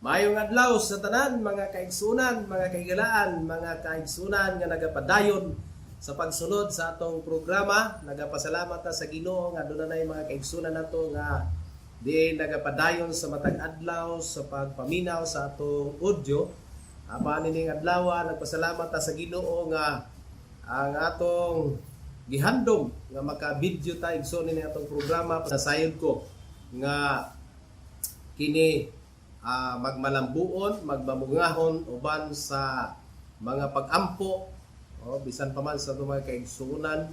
Maayong adlaw sa tanan, mga kaigsunan, mga kahigalaan, mga kaigsunan nga nagapadayon sa pagsunod sa atong programa. Nagapasalamat ta sa Ginoo nga aduna nay mga kaigsunan nato nga di nagapadayon sa matag adlaw sa pagpaminaw sa atong audio. Apan ining adlaw, nagpasalamat ta sa Ginoo nga ang atong gihandom nga maka-video ta, igsoon, ini atong programa. Nasayod ko nga kini magmalambuon, magmamungahon uban sa mga pag-ampo o bisan pa man sa atong mga kaigsuonan.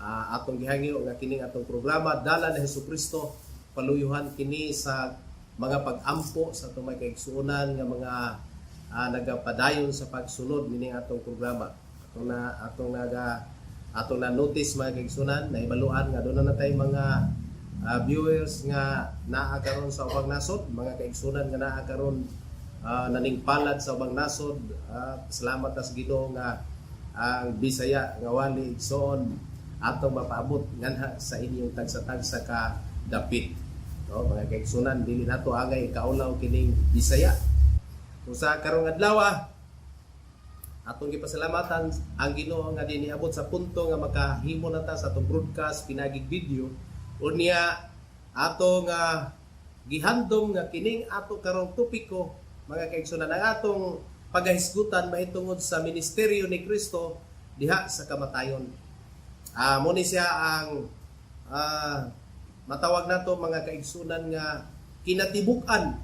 Atong gihangyo nga kining atong programa, Dala ni Hesukristo, paluyuhan kini sa mga pag-ampo sa atong mga kaigsuonan nga mga nagapadayon sa pagsunod nining atong programa. Atong na notice, mga kaigsuonan, naibaluan nga aduna na tay mga viewers nga naa karon sa ubang nasod, mga kaigsunan nga naa karon naningpalad sa ubang nasod. Salamat ta sa Ginoo nga ang Bisaya nga wali, igsoon, atong mapaabot nganha sa inyong tagsa-tagsa ka dapit. No, mga kaigsunan, dili nato angay kaulaw kining Bisaya. Kung sa karong adlaw, atong gipasalamatan ang Ginoo nga niabot sa punto nga makahimo na ta sa atong broadcast pinagig video. Unya ato nga gihandom nga kining ato karong topiko, mga kaigsunan, ang atong pagahisgutan mahitungod sa ministeryo ni Kristo diha sa kamatayon. Mo ni siya ang matawag nato, mga kaigsunan, nga kinatibuk-an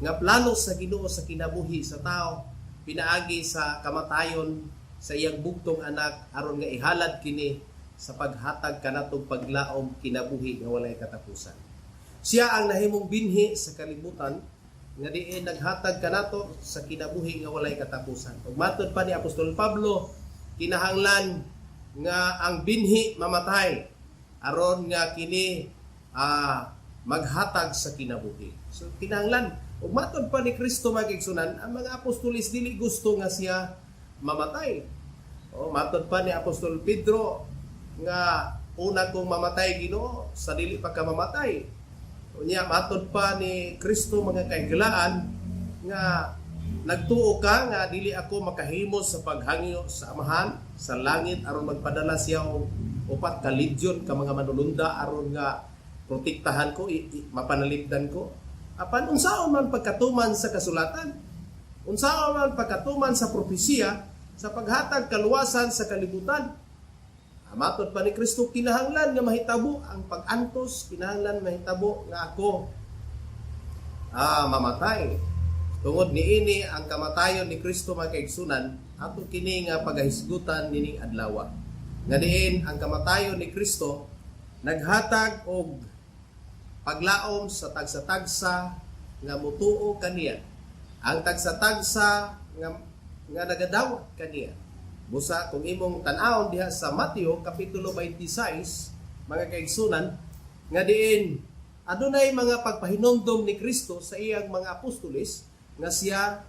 nga plano sa Ginoo sa kinabuhi sa tao pinaagi sa kamatayon sa iyang bugtong anak aron nga ihalad kini sa paghatag kanatong paglaom, kinabuhi nga walay katapusan. Siya ang nahimong binhi sa kalibutan nga diin naghatag kanato sa kinabuhi nga walay katapusan. Ug matod pa ni Apostol Pablo, kinahanglan nga ang binhi mamatay aron nga kini maghatag sa kinabuhi. So kinahanglan, ug matod pa ni Kristo, mga kaigsunan, ang mga apostoles dili gusto nga siya mamatay. O matod pa ni Apostol Pedro nga, "Una kong mamatay, Ginoo, sa dili pa ka mamatay." Unya matod pa ni Kristo, mga kahigalaan, nga, "Nagtuo ka nga dili ako makahimo sa paghangyo sa Amahan sa langit aron magpadala siya og 4 ka legyon ka mga manulunda aron nga protektahan ko, mapanalipdan ko?" Apan unsaon man pagkatuman sa kasulatan? Unsaon man pagkatuman sa propesiya sa paghatag kaluwasan sa kalibutan? Matod pa ni Kristo, kinahanglan nga mahitabo ang pag-antos, kinahanglan mahitabo nga ako mamatay. Tungod niini, ang kamatayon ni Kristo, mga kaigsunan, ato kini nga pagahisgutan nining adlaw. Nga diin ang kamatayon ni Kristo naghatag og paglaom sa tagsa-tagsa nga mutuo kaniya. Ang tagsa-tagsa nga nagadawat kaniya. Busa kung imong tan-awon diha sa Mateo kapitulo 26, mga kaigsunan, nga diin adunay mga pagpahinomdom ni Kristo sa iyang mga apostoles nga siya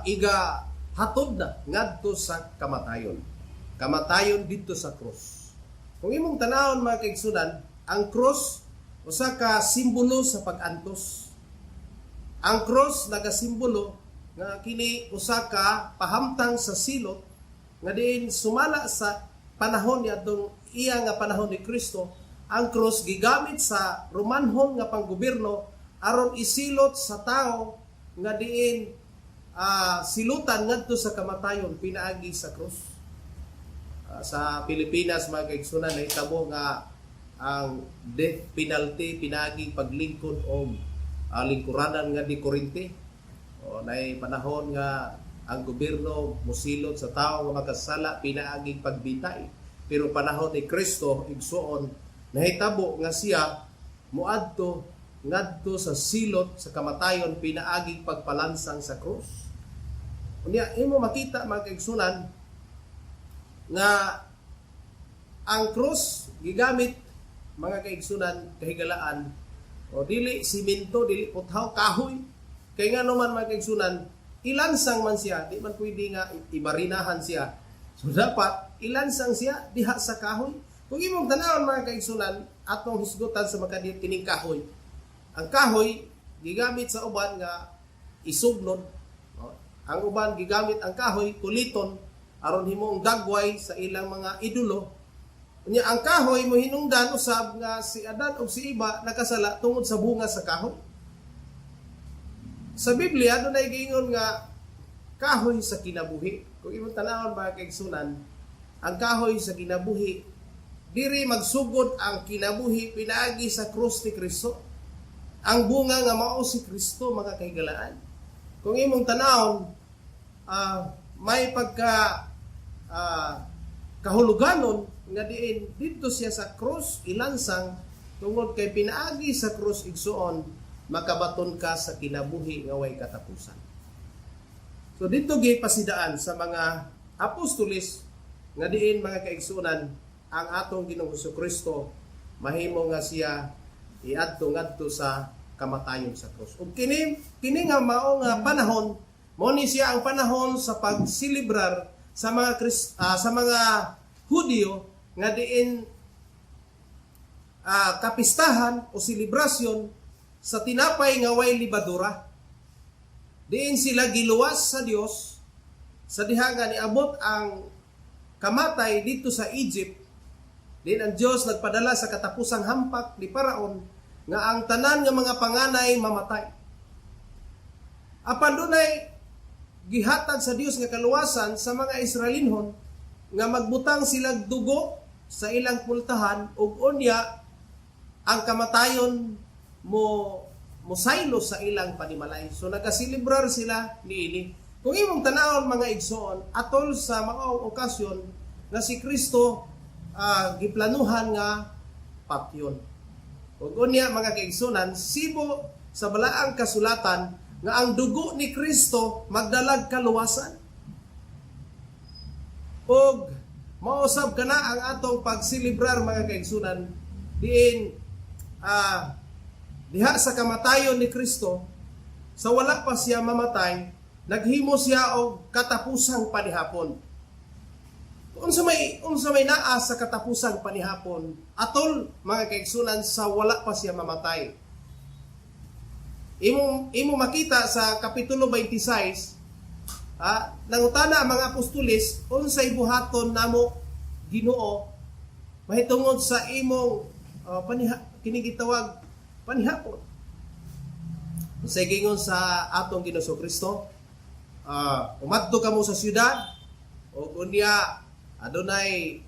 iga hatod na ngadto sa kamatayon. Kamatayon didto sa krus. Kung imong tan-awon, mga kaigsunan, ang krus usa ka simbolo sa pag-antos. Ang cross nagasimbolo nga kini usa ka pahamtang sa silot nga diin sumala sa panahon ni atong iya nga panahon ni Kristo, ang cross gigamit sa Romanhon nga panggobyerno aron isilot sa tao nga diin silutan ngadto sa kamatayon pinaagi sa cross. Sa Pilipinas, mga kaigsunan, nahitabo nga ang death penalty pinaagi paglingkod og lingkuranan nga di kurente. O nay panahon nga ang gobyerno musilot sa tao nga makasala pinaaging pagbitay. Pero panahon ni Kristo, igsuon, nahitabo nga siya muadto ngadto sa silot sa kamatayon pinaaging pagpalansang sa krus. Unya imo makita, mga kaigsunan, nga ang cross gigamit, mga kaigsunan, kahigalaan, o dili simento, dili puthaw, kahoy. Kay nga naman, mga kaigsunan, ilansang man siya, di man pwede nga ibarinahan siya. So dapat ilansang siya diha sa kahoy. Kung imong tanawon, mga kaigsunan, atong hisgutan sa makadiyot kining kahoy. Ang kahoy gigamit sa uban nga isugnod, no? Ang uban gigamit ang kahoy kuliton aron himong dagway sa ilang mga idolo. Unya ang kahoy mohinungdan usab nga si Adan ug si Eva nakasala tungod sa bunga sa kahoy. Sa Biblia dunay giingon nga kahoy sa kinabuhi. Kung imong tanawon, mga kaigsunan, ang kahoy sa kinabuhi, diri magsugod ang kinabuhi pinaagi sa krus ni Kristo. Ang bunga nga mao si Kristo, mga kahigalaan. Kung imong tanawon, may pagka kahuluganon nga diin didto siya sa krus ilansang tungod kay pinaagi sa krus, igsuon, makabaton ka sa kinabuhi nga way katapusan. So didto gipasidaan sa mga apostolis nga diin, mga kaigsunan, ang atong Ginoong Kristo mahimo nga siya iadto ngadto sa kamatayon sa krus. Ug kini kini nga mao nga panahon, mao ni siya ang panahon sa pagselebrar sa mga Hudiyo nga diin kapistahan o selebrasyon sa tinapay nga way libadura. Diin sila giluwas sa Dios sa diha nga niabot ang kamatay didto sa Egypt. Diin ang Dios nagpadala sa katapusang hampak ni Paraon nga ang tanan nga mga panganay mamatay. Apan dunay gihatag sa Dios nga kaluwasan sa mga Israelinhon nga magbutang sila dugo sa ilang pultahan ug unya ang kamatayon mo mosaylo sa ilang panimalay. So nagaselebrar sila niini. Kung imong tanawon, mga igsoon, atol sa maong okasyon na si Kristo giplanuhan nga patyon. Ug unya, mga kaigsunan, sibo sa balaang kasulatan nga ang dugo ni Kristo magdalag kaluwasan. Ug mausab kana ang atong pagselebrar, mga kaigsunan, diin diha sa kamatayon ni Kristo. Sa wala pa siya mamatay, naghimo siya og katapusang panihapon. Unsa may naa sa katapusang panihapon atol, mga kaigsunan, sa wala pa siya mamatay? Imo makita sa kapitulo 26, nangutana ang mga apostoles, "Unsay buhaton namo, Ginoo, mahitungod sa imong paniha, kini gitawag panihapon?" Unsay gingon sa atong Ginoo Kristo? "Umadto kamo sa syudad ug unya adunay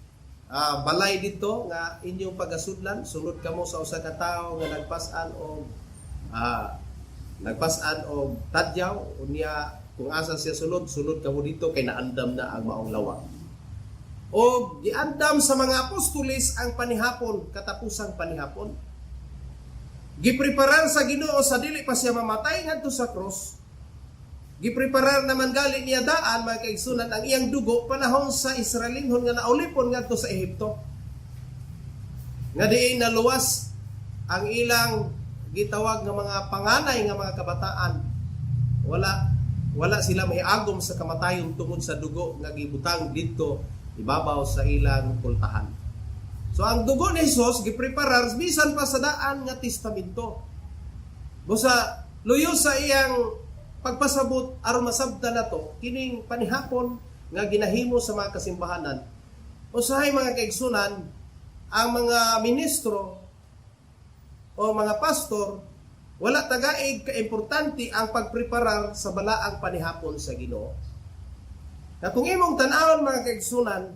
balay didto nga inyong pagasudlan. Sulod kamo sa usa ka tawo nga nagpas-an og tadyaw. Unya kung asa siya sulod, sulod kamo didto kay naandam na ang maong lawa." O giandam sa mga apostoles ang panihapon, katapusang panihapon. Gipreparar sa Ginoo sa dili pa siya mamatay ngadto sa cross. Gipreparar naman gali niya daan, mga kaigsunan, ang iyang dugo panahon sa Israelinhon nga naulipon ngadto sa Ehipto. Nga diin naluwas ang ilang gitawag nga mga panganay nga mga kabataan. Wala wala sila mahiagom sa kamatayon tungod sa dugo nga gibutang didto ibabaw sa ilang pultahan. So ang dugo ni Jesus gipreparar bisan pa sa Daan nga Testamento. Busa luyo sa iyang pagpasabot aron masabtan nato kining panihapon nga ginahimo sa mga kasimbahanan. Usahay, mga kaigsunan, ang mga ministro o mga pastor wala tagaig kaimportante ang pagpreparar sa balaang panihapon sa Ginoo. Na kung imong tan-awon, mga kaigsunan,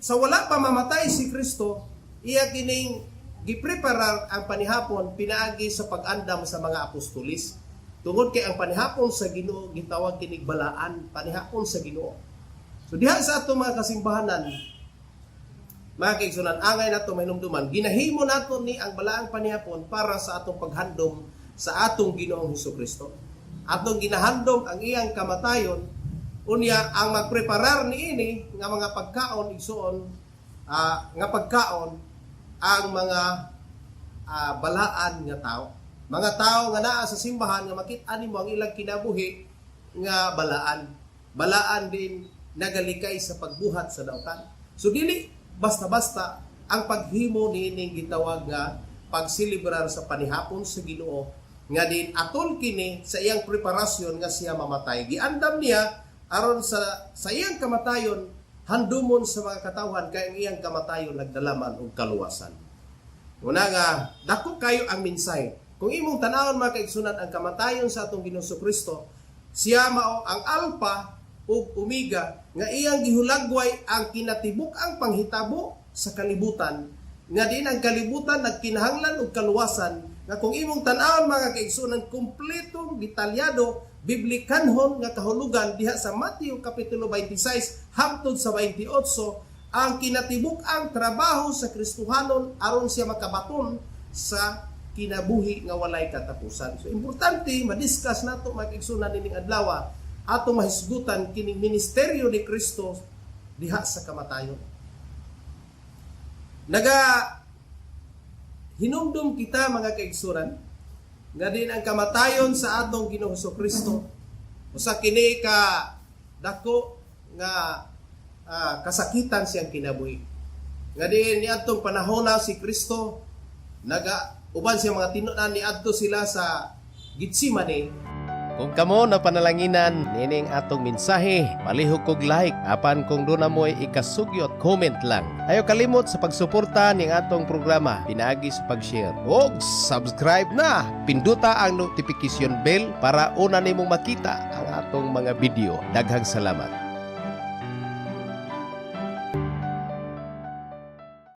sa wala pa mamatay si Kristo, iya kining gipreparar ang panihapon pinaagi sa pag-andam sa mga apostolis. Tungod kay ang panihapon sa Ginoo gitawag kinig balaan, panihapon sa Ginoo. So diha sa ato mga kasimbahanan, mga kaigsunan, angay nato mahinumduman, ginahimo nato ni ang balaang panihapon para sa atong paghandom sa atong Ginoong Hesus Kristo. Atong ginahandom ang iyang kamatayon. Unya ang magpreparar niini nga mga pagkaon, igsuon, nga pagkaon ang mga balaan nga tao. Mga tao nga naa sa simbahan nga makita nimo ang ilang kinabuhi nga balaan. Balaan din nagalikay sa pagbuhat sa dautan. So dili basta-basta ang paghimo niining gitawag nga pagselebrar sa panihapon sa Ginoo. Nga din atol kini sa iyang preparasyon nga siya mamatay. Giandam niya aron sa iyang kamatayon, handumon sa mga katawhan kay ang iyang kamatayon nagdala man og kaluwasan. Una nga dako kayo ang mensahe. Kung imong tan-awon, mga kaigsunan, ang kamatayon sa atong Ginoong Kristo, siya mao ang Alpha ug Omega nga iyang gihulagway ang kinatibuk-ang panghitabo sa kalibutan, nga din ang kalibutan nagkinahanglan og kaluwasan, nga kung imong tan-awon, mga kaigsunan, kumpletong detalyado biblikanhon nga kahulugan diha sa Mateo kapitulo 26 hangtod sa 28 ang kinatibuk-ang trabaho sa Kristohanon aron siya makabaton sa kinabuhi nga walay katapusan. So importante madiscuss nato, mga kaigsunan, nining adlaw, ato mahisgutan kining ministeryo ni Kristo diha sa kamatayon. Naga hinumdum kita, mga kaigsunan, nga din ang kamatayon sa atong Ginoong Kristo usa kini ka dako nga kasakitan siyang kinabuhi. Nga din niadtong panahon na si Kristo naga uban siya mga tinunan, niadto sila sa Gethsemane. Kung kamo na panalanginan nining atong mensahe, palihog kog like apan kung duna mo'y ikasugyot, comment lang. Ayaw kalimot sa pagsuporta ning atong programa pinaagi sa pag-share og subscribe na. Pinduta ang notification bell para una nimong makita ang atong mga video. Daghang salamat.